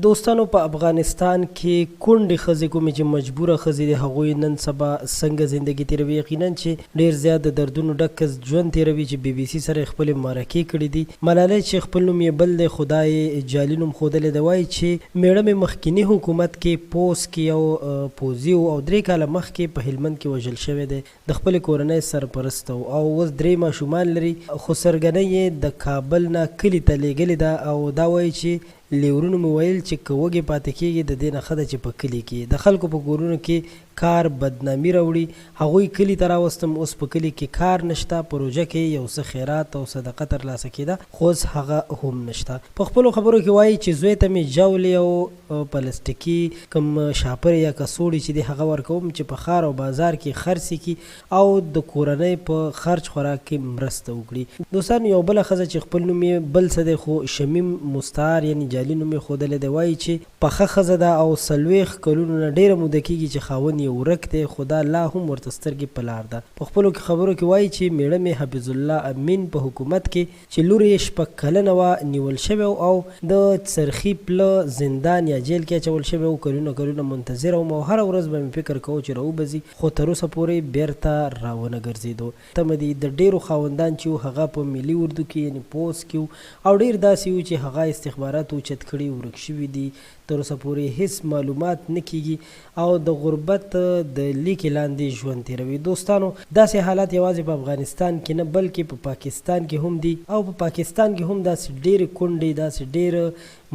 دوستانو په افغانستان کې کونډې ښځې کومې چې مجبوره ښځې دي هغوی نن سبا څنګه زندګي تیروي؟ یقینا چې ډیر زیات د دردونو ډک ژوند تیروي چې بي بي سي سره یې خپلې مرکې کړې دي. ملالۍ چې خپل نوم یې بل دی خو دا یې جعلي نوم ښودلی دی وایي چې میړه مې مخکیني حکومت کې پوځ کې یو پوځي و او درې کاله مخکې په هلمند کې وژل شوی دی. د خپلې کورنۍ سرپرسته و او اوس درې ماشومان لري خو سرګنۍ یې د کابل نه کلي ته لېږلې ده او دا وايي چې لېورونو مې ویل چې که وږې پاتې کېږې د دې نه ښه ده چې په کلي کې د خلکو په کورونو کې کار بدنامي راوړي هغوی کلي ته راوستم اوس په کلي کې کار نشته په روژه کې یو څه خیرات او صدقه ترلاسه کېده خو اوس هغه هم نشته په خپلو خبرو کې وايي چې زوی ته مې ژاولې او پلاستیکي کوم شاپرې یا کڅوړې چې دي هغه ورکوم چې په ښار او بازار کې خرڅې کړي او د کورنۍ په خرچ خوراک کې مرسته وکړي. دوستانو یوه بله ښځه چې خپل نوم یې بل څه دی خو شمیم مستعار یعنې جعلي نوم یې ښودلی دی وايي چې پخه ښځه ده او 40 کلونو نه ډېره موده کېږي چې خاوند یې ورک دی خو دا لا هم ورته سترګې په لار ده. په خپلو کې خبرو کې وايي چې مېړه مې حفیظ الله امین په حکومت کې چې لور یې شپږ کلنه وه نیول شوی و او د څرخي پله زندان یا جیل کې اچول شوی و، کلونه کلونه منتظره وم او هره ورځ به مې فکر کاوه چې راوبه ځي، خو تر اوسه پورې بېرته راونه ګرځېدو. تمه دي د ډېرو خاوندان چې وو هغه په ملي اردو کې یعنې پوځ کې وو او ډېر داسې وو چې هغه استخباراتو اوچت کړي ورک شوي دي، تر اوسه پورې هیڅ معلومات نه کیږي او د غربت د لیکې لاندې ژوند تیروي. دوستانو داسې حالات یوازې په افغانستان کې نه بلکې په پاکستان کې هم دي او په پاکستان کې هم داسې ډیرې کونډې داسې ډیر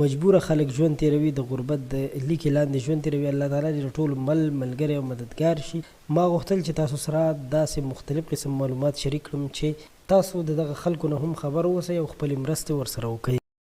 مجبوره خلک ژوند تیروي د غربت د لیکې لاندې ژوند تیروي. الله تعالی دې د ټولو مل، ملګری او مددګار شي. ما غوښتل چې تاسو سره داسې مختلف قسم معلومات شریک کړم چې تاسو د دغه خلکو نه هم خبر اوسئ او خپلې مرستې ورسره وکړئ.